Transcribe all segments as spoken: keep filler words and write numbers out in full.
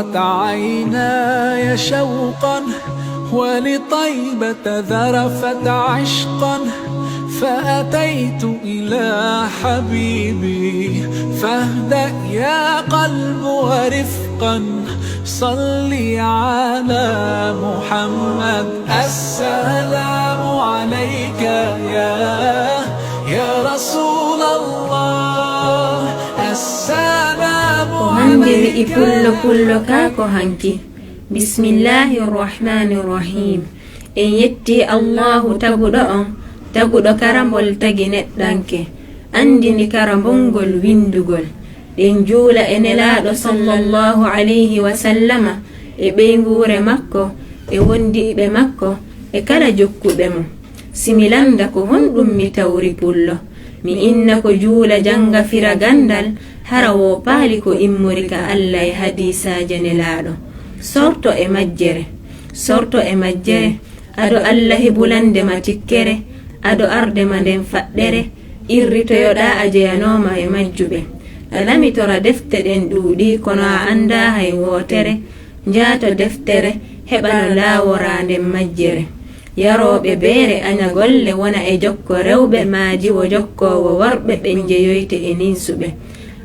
عيناي شوقا ولطيبة ذرفت عشقا فأتيت إلى حبيبي فاهدأ يا قلب ورفقا صل على محمد السلام عليك يا يا رسول الله السلام عليك Pullo pullo kaa ko hanki. Bismillahir Rahmanir Rahim. En yetti Allahu taguɗo on, taguɗo karambol tagi neɗɗanke, andini karambol ngol windugol. Ɗen juula e Nelaaɗo sallallahu alayhi wa sallama, e ɓeynguure makko, e wondiiɓe makko, e kala jokkuɓe mo. Si mi lannda ko honɗum mi tawri pullo, mi inna ko juula jannga fira ganndal, hara woo paali ko immori ka Alla e hadiisaaje Nelaaɗo. Sorto e majjere, sorto e majjere, ado Alla hebulande ma tikkere, ado arde ma nden faɗɗere, irritoyoɗaa a jeyanooma e majjuɓe. A lamitora defte ɗen ɗuuɗii kono a anndaa hay wootere, njaato deftere, heɓa no laaworaa nden majjere. Yarooɓe beere aña golle wona e jokko rewɓe maa jiwo jokkoowo worɓe ɓen jeyoyte e ninsuɓe.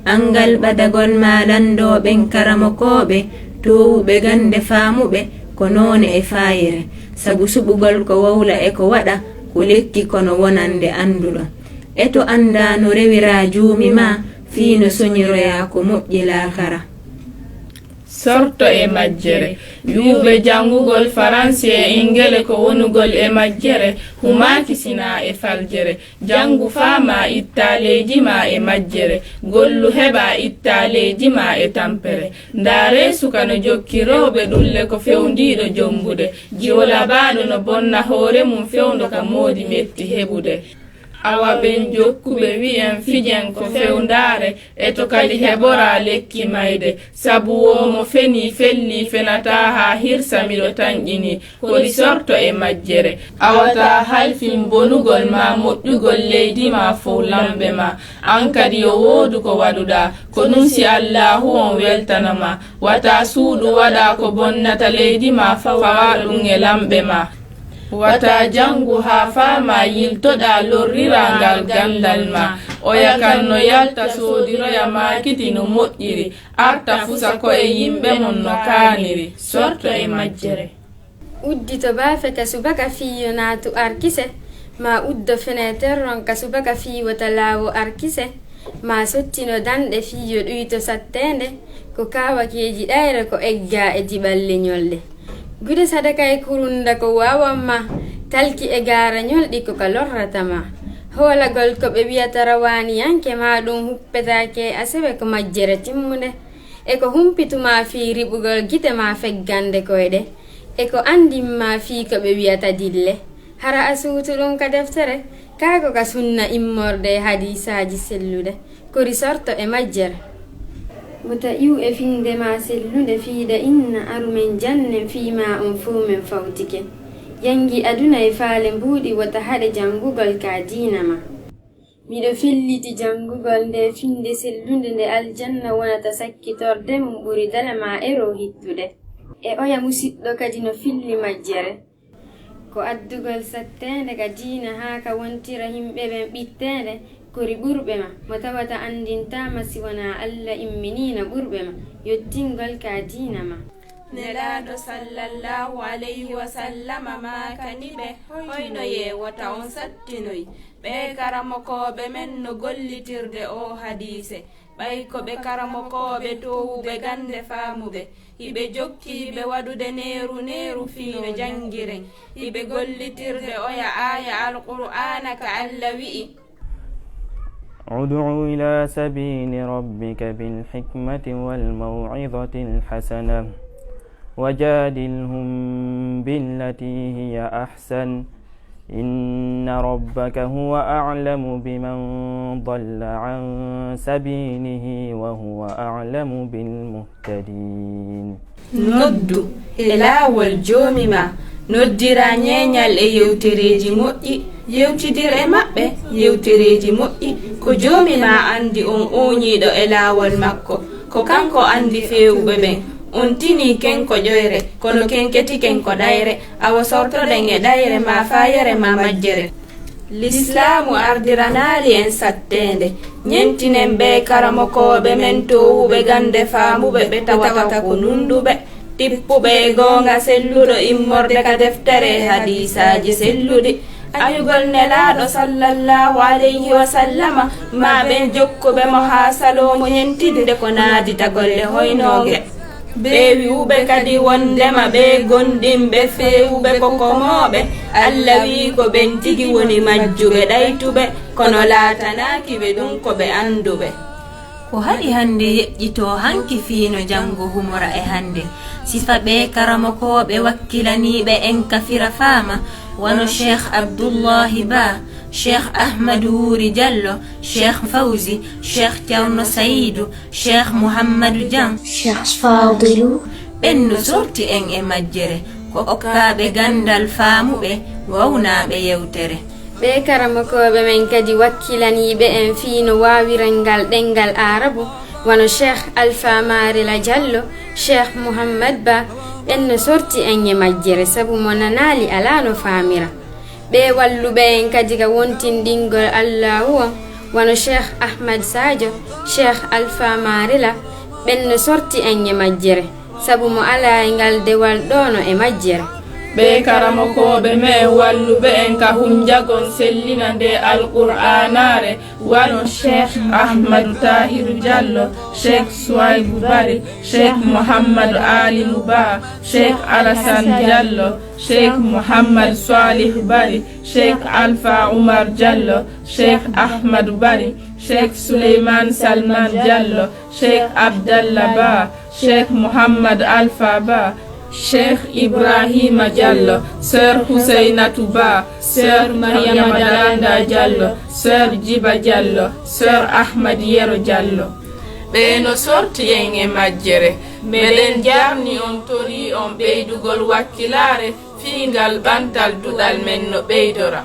Anngal ɓadagol maa lanndoo ɓen karamokooɓe, toowuɓe gannde faamuɓe ko noone e faayere, sabu suɓugol ko wowla e ko waɗa ko lekki kono wonande annduɗo. E to anndaa no rewiraa juumi maa fii no soñiroyaa ko moƴƴi laakara. Sorto e majjere. Wi'uɓe janngugol faransi e ingele ko wonugol e majjere, humaaki sinaa e faljere. Janngu faa maa ittaa leydi maa e majjere, gollu heɓaa ittaa leydi maa e tampere. Ndaaree suka no jokki rewɓe ɗulle ko fewndiiɗo jombude, jiwo labaaɗo no bonna hoore mum fewndo ka moodi metti heɓude. Awa ɓen jokkuɓe wi'en fijen ko fewndaare, e to kadi heɓoraa lekki mayde, sabu woo mo fenii fellii fenataa haa hirsa miɗo tanƴinii, kori sorto e majjere. Awa taa halfin bonugol maa moƴƴugol leydi maa fow lamɓe maa, an kadi yo woodu ko waɗuɗaa, ko ɗun si Allaahu on weltana maa, wata suuɗu waɗaa ko bonnata leydi maa fawaa ɗun e lamɓe maa. Wata janngu haa faamaa yiltoɗaa lorriraa ngal ganndal maa. Oya kan no yalta soodiroya maakiti no moƴƴiri, arta fusa ko'e yimɓe mun no kaaniri, sorto e majjere. Uddito baafe ka subaka fii yo naatu arkise, maa uddo feneeter on ka subaka fii wota laawo arkise, maa sottino danɗe fii yo ɗuyto satteende, ko kaawakeeji ɗayre ko eggaa e diɓal leñol ɗe. Gude sadaka e kurunda ko waawan maa, talki e gaarañol ɗi ko ka lorrata maa. Hoolagol ko ɓe wi'ata rawaaniyanke maa ɗun huppetaake e asewe ko majjere timmunde. E ko humpitu maa fii riɓugol gite maa feggande koyɗe. E ko anndin maa fii ko ɓe wi'ata dille. Hara a suutu ɗun ka deftere, kaa ko ka sunna immorde e hadiisaaji selluɗe, kori sorto e majjere. Wota iw e finnde maa sellunde fii ɗa inna aru men jannen fii maa on fow men fawtike. Janngi aduna e faale mbuuɗi wota haɗe janngugol ka diina maa. Miɗo felliti janngugol ndee finnde sellunde nde aljanna wonata sakkitorde mun ɓuri dala maa eroo hittude. E oya musiɗɗo kadi no filli majjere. Ko addugol satteende ka diina haa ka wontira yimɓe ɓen ɓitteende, kori ɓurɓe ma, mo tawata anndintaa ma si wonaa Alla imminiino ɓurɓe ma yottingol ka diina ma. Nelaaɗo sallallahu alayhi wa sallama maakani ɓe, hoynoyee wota on sattinoy. Ɓee karamokooɓe men no gollitirde oo hadiise, ɓay ko ɓe karamokooɓe toowuɓe gannde faamuɓe, hiɓe jokki hiɓe waɗude neeru-neeru fii no janngiren, hiɓe gollitirde oya aaya Alqur'aana ka Alla wi'i. ادع إلى سبيل ربك بالحكمة والموعظة الحسنة وجادلهم بالتي هي أحسن إن ربك هو أعلم بمن ضل عن سبيله وهو أعلم بالمهتدين. Noddu e laawol Joomi maa, noddiraa ñeeñal e yewtereeji moƴƴi, yewtidir e maɓɓe yewtereeji moƴƴi. Ko Joomi maa anndi on ooñiiɗo e laawol makko, ko Kanko anndi feewuɓe ɓen, On tinii ken ko ƴoyre, kono ken keti ken ko ɗayre, awa sortoɗen e ɗayre ma faayere ma majjere. Lislaamu ardiranaali en satteende, ñentinen ɓee karamokooɓe men toowuɓe gannde faamuɓe ɓe tawata ko nunnduɓe, tippuɓe e goonga selluɗo immorde ka deftere e hadiisaaji selluɗi. Añugol Nelaaɗo sallallahu alayhi wa sallama, ma ɓen jokkuɓe mo haa saloo mo ñentinde ko naadita golle hoynoonge. Ɓee wi'uɓe kadi wonndema ɓee gomɗinɓe feewuɓe ko komooɓe, Alla wi'i ko ɓen tigi woni majjuɓe ɗaytuɓe, kono laatanaaki ɓe ɗun ko ɓe annduɓe. Ko haɗi hannde yeƴƴitoo hanki fii no janngo humora e hannde. Sifa ɓee karamokooɓe wakkilaniiɓe en ka fira faama, wano Cheikh Abdullahi Ba, Cheikh Ahmadu Wuuri Jallo, Cheikh Fawzi, Cheikh Cerno Sayidu, Cheikh Muhammadu Jan, Cheikh Fadilu. Ɓen no sorti en e majjere, ko okkaaɓe ganndal faamuɓe, wawnaaɓe yewtere. Ɓee karamokooɓe men kadi wakkilaniiɓe en fii no waawiren ngal ɗemngal Aarabu, wano Cheikh Alfa Marela Jallo, Cheikh Muhammad Ba, ɓen no sorti en e majjere, sabu mo nanaali alaa no faamira. Ɓee walluɓe en kadi ka wontinɗingol Allaahu on, wano Cheikh Ahmad Sadio, Cheikh Alfa Marela, ɓen no sorti en e majjere, sabu mo alaa e ngal dewal ɗoo no e majjere. Ɓee karamokooɓe men walluɓe en ka hunjagol sellina nde Alqur'aanaare, wano Cheikh Ahmadu Tahiru Jallo, Cheikh Suwaibu Bari, Cheikh Muhammadu Alimu Ba, Cheikh Alasan Jallo, Cheikh Muhammad Salih Bari, Cheikh Alfa Umar Jallo, Cheikh Ahmadu Bari, Cheikh Suleyman Salman Jallo, Cheikh Abdallah Ba, Cheikh Muhammad Alfa Ba, Cheikh Ibrahima Jallo, Sœur Huseynatu Ba, Sœur Mariama Daranda Jallo, Sœur Jiba Jallo, Sœur Ahmad Yero Jallo. Ɓee no sorti en e majjere. Meɗen jarni on, torii on ɓeydugol wakkilaare fii ngal ɓantal duɗal men no ɓeydora.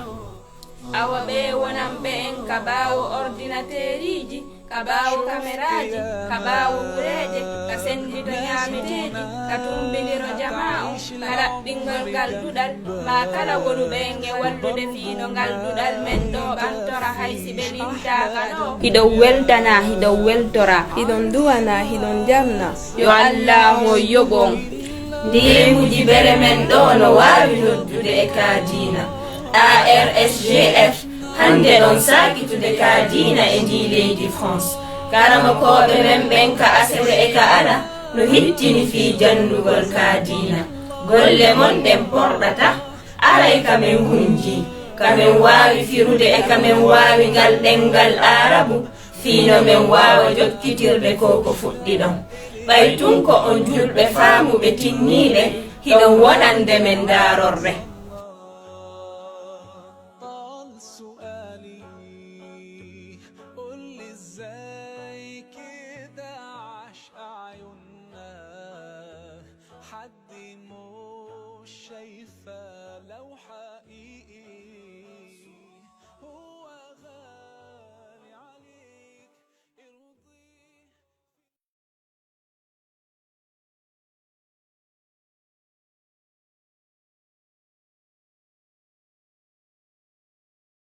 Awa ɓee wonanɓe en ka ɓaawo ordinateeriiji, ka ɓaawo kameraaji, ka ɓaawo gureeje, ka senndito ñaameteeji, ka tummbindiro jamaa on, ka laɓɓingol ngal duɗal, maa kala wonuɓe en e wallude fii no ngal duɗal men ɗoo ɓantora hay si ɓe limtaaka ɗoo. Hiɗon weltanaa, hiɗon weltoraa. Hiɗon duwanaa, hiɗon jarnaa. Yo Allaahu on yoɓu on. Ndeemuuji bere men ɗoo no waawi noddude e ka diina. A R S G F, hannde ɗon saakitude ka diina e ndii leydi France. Karamokooɓe men ɓen ka asewe e ka ala no hittini fii janndugol ka diina. Golle mon ɗen porɗata, aray ka men hunjii, ka men waawi firude e ka men waawi ngal ɗemngal Aarabu, fii no men waawa jokkitirde ko ko fuɗɗi ɗon. Ɓay tun ko on julɓe faamuɓe tinniiɓe, hiɗon wonande men ndaarorre.